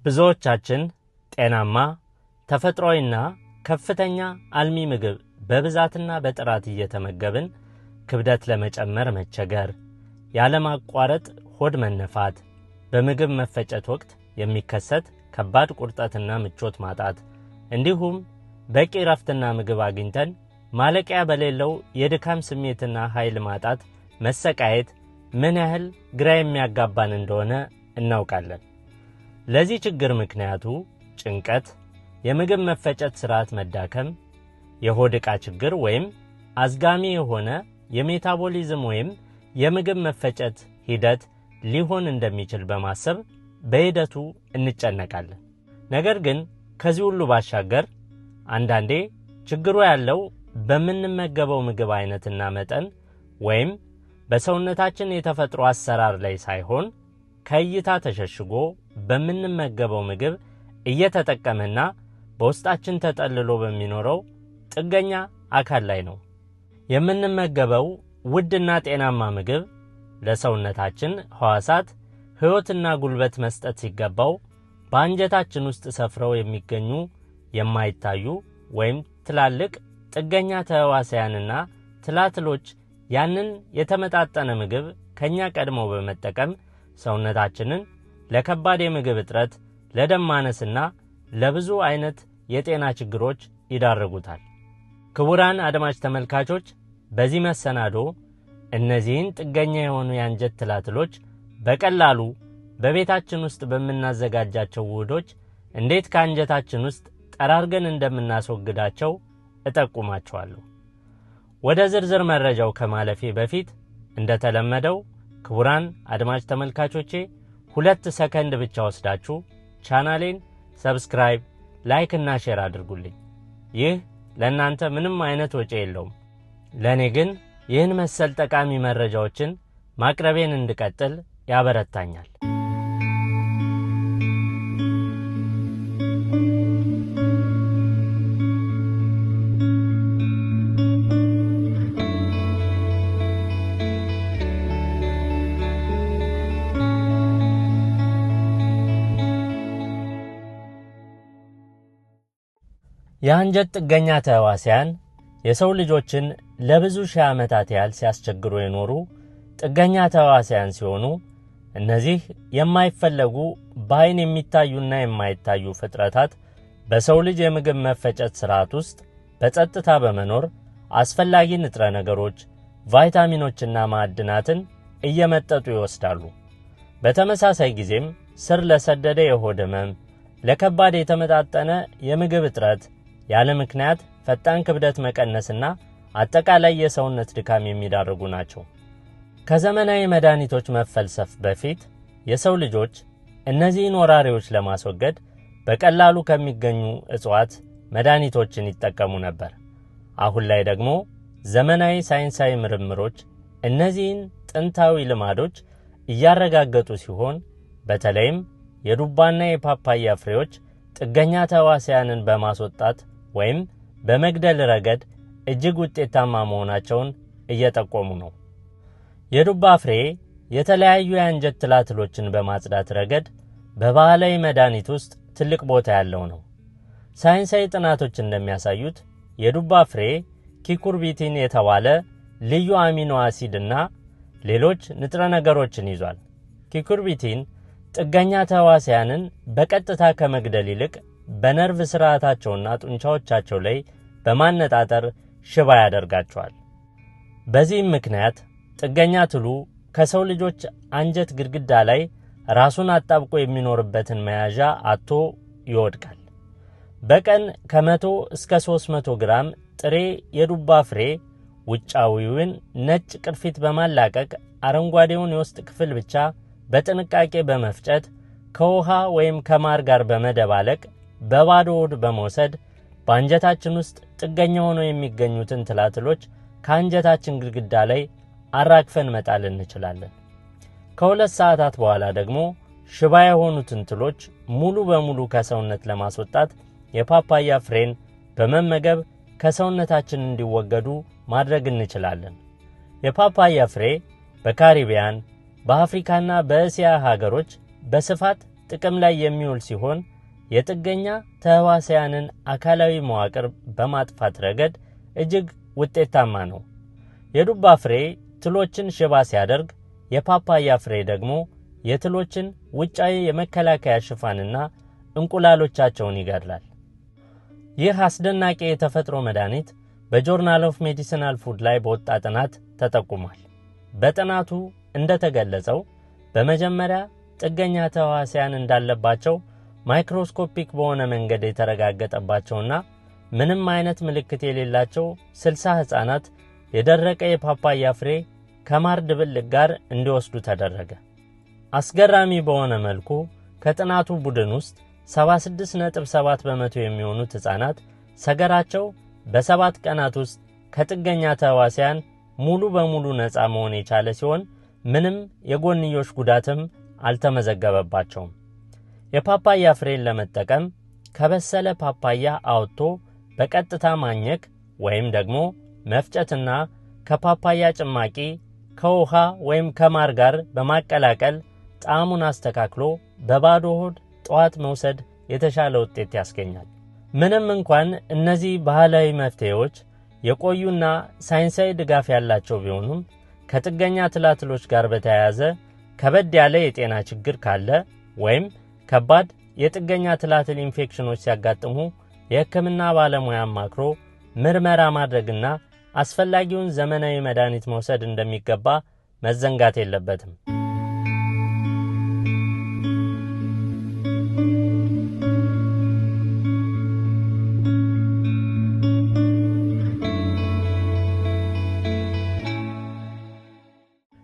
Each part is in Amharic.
ብዙዎቻችን ጤናማ፣ ተፈጥሯዊና ከፍተኛ አልሚ ምግብ በብዛትና በጥራት እየተመገብን ክብደት ለመጨመር መቸገር፣ ያለማቋረጥ ሆድ መነፋት፣ በምግብ መፈጨት ወቅት የሚከሰት ከባድ ቁርጠትና ምቾት ማጣት፣ እንዲሁም በቂ እረፍትና ምግብ አግኝተን ማለቂያ በሌለው የድካም ስሜትና ኃይል ማጣት መሰቃየት ምን ያህል ግራ የሚያጋባን እንደሆነ እናውቃለን። ለዚህ ችግር ምክንያቱ ጭንቀት፣ የምግብ መፈጨት ስርዓት መዳከም፣ የሆድ ዕቃ ችግር ወይም አዝጋሚ የሆነ የሜታቦሊዝም ወይም የምግብ መፈጨት ሂደት ሊሆን እንደሚችል በማሰብ በሂደቱ እንጨነቃለን። ነገር ግን ከዚህ ሁሉ ባሻገር አንዳንዴ ችግሩ ያለው በምንመገበው ምግብ አይነትና መጠን ወይም በሰውነታችን የተፈጥሮ አሰራር ላይ ሳይሆን ከእይታ ተሸሽጎ በምንመገበው ምግብ እየተጠቀመና በውስጣችን ተጠልሎ በሚኖረው ጥገኛ አካል ላይ ነው። የምንመገበው ውድና ጤናማ ምግብ ለሰውነታችን ሕዋሳት ሕይወትና ጉልበት መስጠት ሲገባው በአንጀታችን ውስጥ ሰፍረው የሚገኙ የማይታዩ ወይም ትላልቅ ጥገኛ ተህዋሲያንና ትላትሎች ያንን የተመጣጠነ ምግብ ከኛ ቀድመው በመጠቀም ሰውነታችንን ለከባድ የምግብ እጥረት፣ ለደም ማነስና ለብዙ አይነት የጤና ችግሮች ይዳርጉታል። ክቡራን አድማጭ ተመልካቾች፣ በዚህ መሰናዶ እነዚህን ጥገኛ የሆኑ የአንጀት ትላትሎች በቀላሉ በቤታችን ውስጥ በምናዘጋጃቸው ውህዶች እንዴት ከአንጀታችን ውስጥ ጠራርገን እንደምናስወግዳቸው እጠቁማችኋለሁ። ወደ ዝርዝር መረጃው ከማለፌ በፊት እንደተለመደው ክቡራን አድማጭ ተመልካቾቼ 2 ሰከንድ ብቻ ወስዳችሁ ቻናሌን subscribe፣ like እና share አድርጉልኝ። ይህ ለእናንተ ምንም አይነት ወጪ የለውም። ለእኔ ግን ይህን መሰል ጠቃሚ መረጃዎችን ማቅረቤን እንድቀጥል ያበረታኛል። የአንጀት ጥገኛ ተህዋሲያን የሰው ልጆችን ለብዙ ሺህ ዓመታት ያህል ሲያስቸግሩ የኖሩ ጥገኛ ተህዋሲያን ሲሆኑ እነዚህ የማይፈለጉ በአይን የሚታዩና የማይታዩ ፍጥረታት በሰው ልጅ የምግብ መፈጨት ስርዓት ውስጥ በጸጥታ በመኖር አስፈላጊ ንጥረ ነገሮች፣ ቫይታሚኖችና ማዕድናትን እየመጠጡ ይወስዳሉ። በተመሳሳይ ጊዜም ስር ለሰደደ የሆድ ህመም፣ ለከባድ የተመጣጠነ የምግብ እጥረት፣ ያለ ምክንያት ፈጣን ክብደት መቀነስና አጠቃላይ የሰውነት ድካም የሚዳርጉ ናቸው። ከዘመናዊ መድኃኒቶች መፈልሰፍ በፊት የሰው ልጆች እነዚህን ወራሪዎች ለማስወገድ በቀላሉ ከሚገኙ እጽዋት መድኃኒቶችን ይጠቀሙ ነበር። አሁን ላይ ደግሞ ዘመናዊ ሳይንሳዊ ምርምሮች እነዚህን ጥንታዊ ልማዶች እያረጋገጡ ሲሆን በተለይም የዱባና የፓፓያ ፍሬዎች ጥገኛ ተህዋሲያንን በማስወጣት ወይም በመግደል ረገድ እጅግ ውጤታማ መሆናቸውን እየጠቆሙ ነው። የዱባ ፍሬ የተለያዩ የአንጀት ትላትሎችን በማጽዳት ረገድ በባህላዊ መድኃኒት ውስጥ ትልቅ ቦታ ያለው ነው። ሳይንሳዊ ጥናቶች እንደሚያሳዩት የዱባ ፍሬ cucurbitin የተባለ ልዩ አሚኖ አሲድና ሌሎች ንጥረ ነገሮችን ይዟል። cucurbitin ጥገኛ ተህዋሲያንን በቀጥታ ከመግደል ይልቅ በነርቭ ስርዓታቸውና ጡንቻዎቻቸው ላይ በማነጣጠር ሽባ ያደርጋቸዋል። በዚህም ምክንያት ጥገኛ ትሉ ከሰው ልጆች አንጀት ግድግዳ ላይ ራሱን አጣብቆ የሚኖርበትን መያዣ አጥቶ ይወድቃል። በቀን ከ100 እስከ 300 ግራም ጥሬ የዱባ ፍሬ ውጫዊውን ነጭ ቅርፊት በማላቀቅ አረንጓዴውን የውስጥ ክፍል ብቻ በጥንቃቄ በመፍጨት ከውሃ ወይም ከማር ጋር በመደባለቅ በባዶ ሆድ በመውሰድ በአንጀታችን ውስጥ ጥገኛ ሆነው የሚገኙትን ትላትሎች ከአንጀታችን ግድግዳ ላይ አራግፈን መጣል እንችላለን። ከ2 ሰዓታት በኋላ ደግሞ ሽባ የሆኑትን ትሎች ሙሉ በሙሉ ከሰውነት ለማስወጣት የፓፓያ ፍሬን በመመገብ ከሰውነታችን እንዲወገዱ ማድረግ እንችላለን። የፓፓያ ፍሬ በካሪቢያን፣ በአፍሪካና በእስያ ሀገሮች በስፋት ጥቅም ላይ የሚውል ሲሆን የጥገኛ ተህዋሲያንን አካላዊ መዋቅር በማጥፋት ረገድ እጅግ ውጤታማ ነው። የዱባ ፍሬ ትሎችን ሽባ ሲያደርግ፣ የፓፓያ ፍሬ ደግሞ የትሎችን ውጫዊ የመከላከያ ሽፋንና እንቁላሎቻቸውን ይገድላል። ይህ አስደናቂ የተፈጥሮ መድኃኒት በ Journal of Medicinal Food ላይ በወጣ ጥናት ተጠቁሟል። በጥናቱ እንደተገለጸው በመጀመሪያ ጥገኛ ተህዋሲያን እንዳለባቸው microscopic በሆነ መንገድ የተረጋገጠባቸውና ምንም አይነት ምልክት የሌላቸው 60 ሕፃናት የደረቀ የፓፓያ ፍሬ ከማር ድብልቅ ጋር እንዲወስዱ ተደረገ። አስገራሚ በሆነ መልኩ ከጥናቱ ቡድን ውስጥ 76.7% የሚሆኑት ሕፃናት ሰገራቸው በ7 ቀናት ውስጥ ከጥገኛ ተህዋሲያን ሙሉ በሙሉ ነፃ መሆን የቻለ ሲሆን ምንም የጎንዮሽ ጉዳትም አልተመዘገበባቸውም። የፓፓያ ፍሬን ለመጠቀም ከበሰለ ፓፓያ አውጥቶ በቀጥታ ማኘክ ወይም ደግሞ መፍጨትና ከፓፓያ ጭማቂ ከውሃ ወይም ከማር ጋር በማቀላቀል ጣዕሙን አስተካክሎ በባዶ ሆድ ጠዋት መውሰድ የተሻለ ውጤት ያስገኛል። ምንም እንኳን እነዚህ ባህላዊ መፍትሄዎች የቆዩና ሳይንሳዊ ድጋፍ ያላቸው ቢሆኑም ከጥገኛ ትላትሎች ጋር በተያያዘ ከበድ ያለ የጤና ችግር ካለ ወይም ከባድ የጥገኛ ትላትል ኢንፌክሽኖች ሲያጋጥሙ የሕክምና ባለሙያ አማክሮ ምርመራ ማድረግና አስፈላጊውን ዘመናዊ መድኃኒት መውሰድ እንደሚገባ መዘንጋት የለበትም።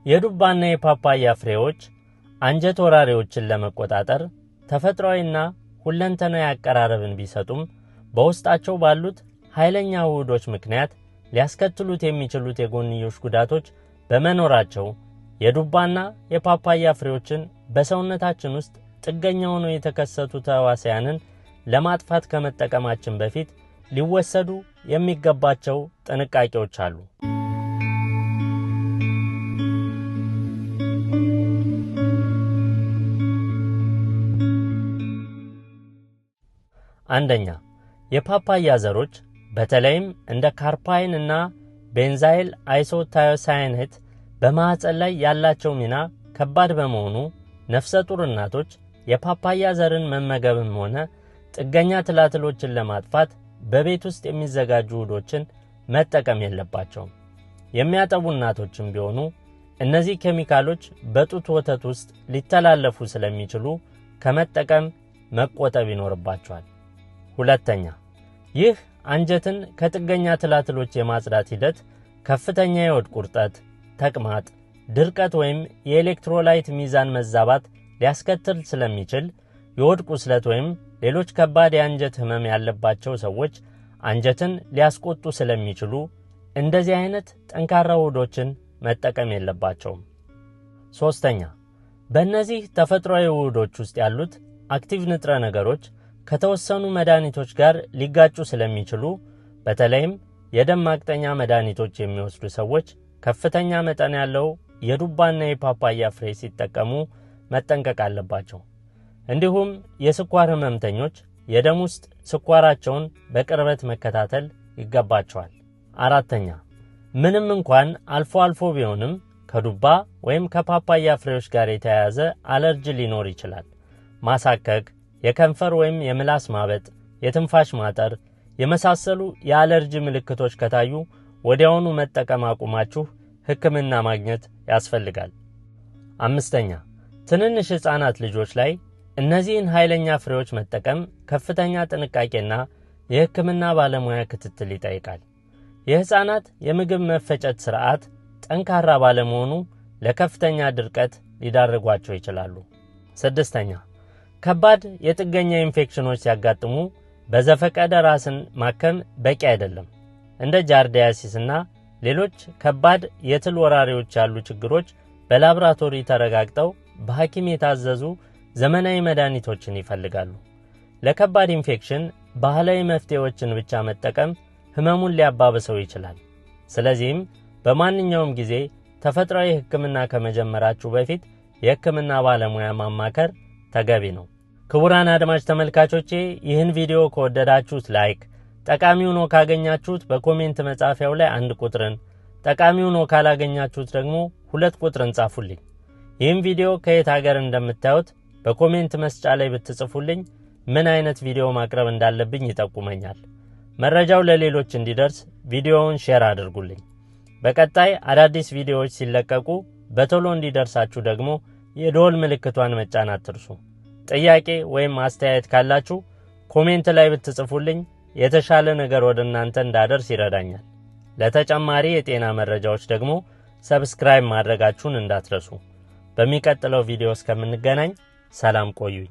የዱባና የፓፓያ ፍሬዎች አንጀት ወራሪዎችን ለመቆጣጠር ተፈጥሯዊና ሁለንተናዊ አቀራረብን ቢሰጡም በውስጣቸው ባሉት ኃይለኛ ውህዶች ምክንያት ሊያስከትሉት የሚችሉት የጎንዮሽ ጉዳቶች በመኖራቸው የዱባና የፓፓያ ፍሬዎችን በሰውነታችን ውስጥ ጥገኛ ሆነው የተከሰቱ ተህዋሲያንን ለማጥፋት ከመጠቀማችን በፊት ሊወሰዱ የሚገባቸው ጥንቃቄዎች አሉ። አንደኛ፣ የፓፓያ ዘሮች በተለይም እንደ carpaine እና benzyl isothiocyanate በማህፀን ላይ ያላቸው ሚና ከባድ በመሆኑ ነፍሰ ጡር እናቶች የፓፓያ ዘርን መመገብም ሆነ ጥገኛ ትላትሎችን ለማጥፋት በቤት ውስጥ የሚዘጋጁ ውህዶችን መጠቀም የለባቸውም። የሚያጠቡ እናቶችም ቢሆኑ እነዚህ ኬሚካሎች በጡት ወተት ውስጥ ሊተላለፉ ስለሚችሉ ከመጠቀም መቆጠብ ይኖርባቸዋል። ሁለተኛ፣ ይህ አንጀትን ከጥገኛ ትላትሎች የማጽዳት ሂደት ከፍተኛ የሆድ ቁርጠት፣ ተቅማጥ፣ ድርቀት ወይም የ electrolyte ሚዛን መዛባት ሊያስከትል ስለሚችል የሆድ ቁስለት ወይም ሌሎች ከባድ የአንጀት ህመም ያለባቸው ሰዎች አንጀትን ሊያስቆጡ ስለሚችሉ እንደዚህ አይነት ጠንካራ ውህዶችን መጠቀም የለባቸውም። ሶስተኛ፣ በእነዚህ ተፈጥሯዊ ውህዶች ውስጥ ያሉት active ንጥረ ነገሮች ከተወሰኑ መድኃኒቶች ጋር ሊጋጩ ስለሚችሉ በተለይም የደም ማቅጠኛ መድኃኒቶች የሚወስዱ ሰዎች ከፍተኛ መጠን ያለው የዱባና የፓፓያ ፍሬ ሲጠቀሙ መጠንቀቅ አለባቸው። እንዲሁም የስኳር ህመምተኞች የደም ውስጥ ስኳራቸውን በቅርበት መከታተል ይገባቸዋል። አራተኛ፣ ምንም እንኳን አልፎ አልፎ ቢሆንም ከዱባ ወይም ከፓፓያ ፍሬዎች ጋር የተያያዘ አለርጂ ሊኖር ይችላል። ማሳከክ፣ የከንፈር ወይም የምላስ ማበጥ፣ የትንፋሽ ማጠር የመሳሰሉ የአለርጂ ምልክቶች ከታዩ ወዲያውኑ መጠቀም አቁማችሁ ሕክምና ማግኘት ያስፈልጋል። አምስተኛ፣ ትንንሽ ሕፃናት ልጆች ላይ እነዚህን ኃይለኛ ፍሬዎች መጠቀም ከፍተኛ ጥንቃቄና የሕክምና ባለሙያ ክትትል ይጠይቃል። የሕፃናት የምግብ መፈጨት ስርዓት ጠንካራ ባለመሆኑ ለከፍተኛ ድርቀት ሊዳርጓቸው ይችላሉ። ስድስተኛ፣ ከባድ የጥገኛ ኢንፌክሽኖች ሲያጋጥሙ በዘፈቀደ ራስን ማከም በቂ አይደለም። እንደ giardiasis ና ሌሎች ከባድ የትል ወራሪዎች ያሉ ችግሮች በላብራቶሪ ተረጋግጠው በሐኪም የታዘዙ ዘመናዊ መድኃኒቶችን ይፈልጋሉ። ለከባድ ኢንፌክሽን ባህላዊ መፍትሄዎችን ብቻ መጠቀም ህመሙን ሊያባብሰው ይችላል። ስለዚህም በማንኛውም ጊዜ ተፈጥሯዊ ሕክምና ከመጀመራችሁ በፊት የሕክምና ባለሙያ ማማከር ተገቢ ነው። ክቡራን አድማጭ ተመልካቾቼ፣ ይህን ቪዲዮ ከወደዳችሁት like፣ ጠቃሚ ሆኖ ካገኛችሁት በ comment መጻፊያው ላይ 1 ቁጥርን፣ ጠቃሚ ሆኖ ካላገኛችሁት ደግሞ 2 ቁጥርን ጻፉልኝ። ይህን ቪዲዮ ከየት ሀገር እንደምታዩት በ comment መስጫ ላይ ብትጽፉልኝ ምን አይነት ቪዲዮ ማቅረብ እንዳለብኝ ይጠቁመኛል። መረጃው ለሌሎች እንዲደርስ ቪዲዮውን share አድርጉልኝ። በቀጣይ አዳዲስ ቪዲዮዎች ሲለቀቁ በቶሎ እንዲደርሳችሁ ደግሞ የደወል ምልክቷን መጫን አትርሱ። ጥያቄ ወይም አስተያየት ካላችሁ comment ላይ ብትጽፉልኝ የተሻለ ነገር ወደ እናንተ እንዳደርስ ይረዳኛል። ለተጨማሪ የጤና መረጃዎች ደግሞ subscribe ማድረጋችሁን እንዳትረሱ። በሚቀጥለው ቪዲዮ እስከምንገናኝ ሰላም ቆዩኝ።